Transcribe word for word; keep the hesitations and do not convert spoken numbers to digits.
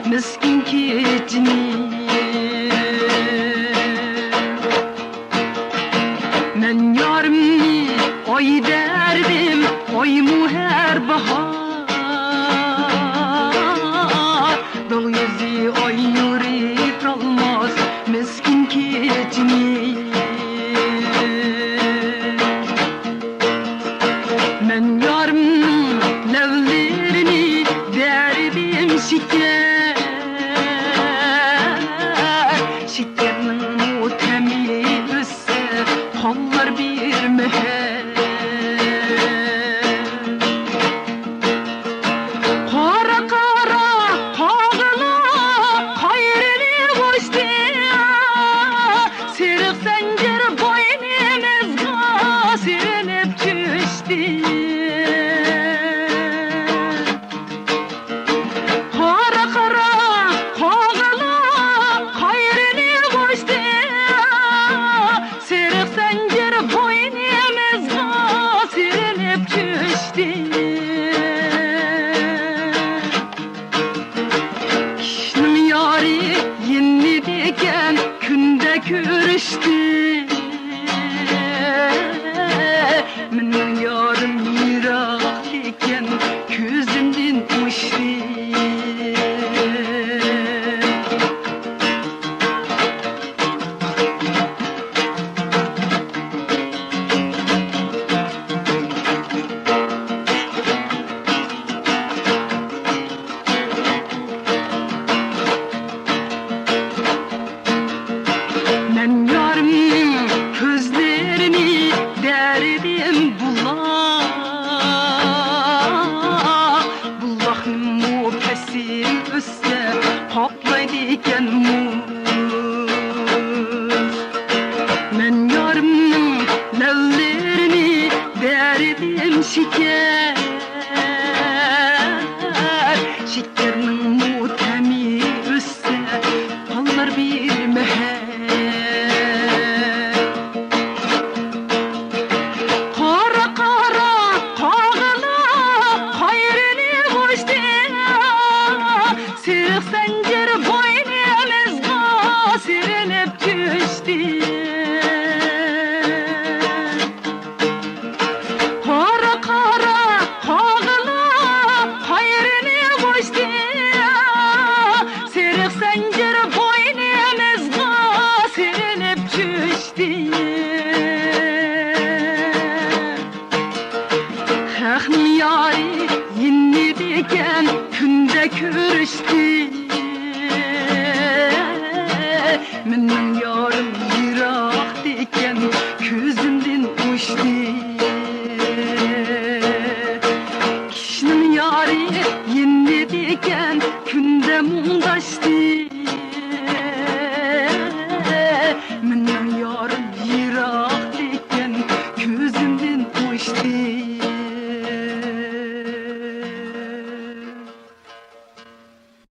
مىسكىن كېچىنى. مەن يارىمنى ئاي دەردىم، ئايمۇ ھەر باھار. داغ يۈزى ئاي نۇرى تالماس مىسكىن كېچىنى. مەن يارىمنىڭ لەۋلىرىنى دەردىم شېكەر، شېكەرنىڭمۇ تەمى ئۆتسە قالار بىر مەھەل. قارا قارا قاغىلار قايرىلىپ ئۇچتى، سېرىق زەنجىر بوينىمىزغا سېلىنىپ چۈشتى. قارا قارا قاغىلار قايرىلىپ ئۇچتى، سېرىق زەنجىر بوينىمىزغا سېلىنىپ چۈشتى. كىشىنىڭ يارى يېنىدىكەن كۈندە كۆرۈشتى. مېنىڭ يارىم يىراق ئىكەن، كۆزۈمدىن ئۇچتى. مەن يارىمنىڭ كۆزلىرىنى دەردىم بۇلاق، بۇلاقنىمۇ پەسىل ئۆتسە قاپلايدىكەن مۇز. مەن يارىمنىڭ لەۋلىرىنى دەردىم شېكەر، شېكەرنىڭمۇ تەمى ئۆتسە قالار بىر مەھەل. قارا قارا قاغىلار قايرىلىپ ئۇچتى، سېرىق زەنجىر بوينىمىزغا سېلىنىپ چۈشتى. قارا قارا قاغىلار قايرىلىپ ئۇچتى، سېرىق زەنجىر بوينىمىزغا سېلىنىپ چۈشتى. خەقنىڭ يارى يېنىدىكەن كۈندە كۆرۈشتى. مېنىڭ يارىم يىراقتىكەن، كۆزۈمدىن ئۇچتى. كىشىنىڭ يارى يېنىدىكەن، كۈندە مۇڭداشتى.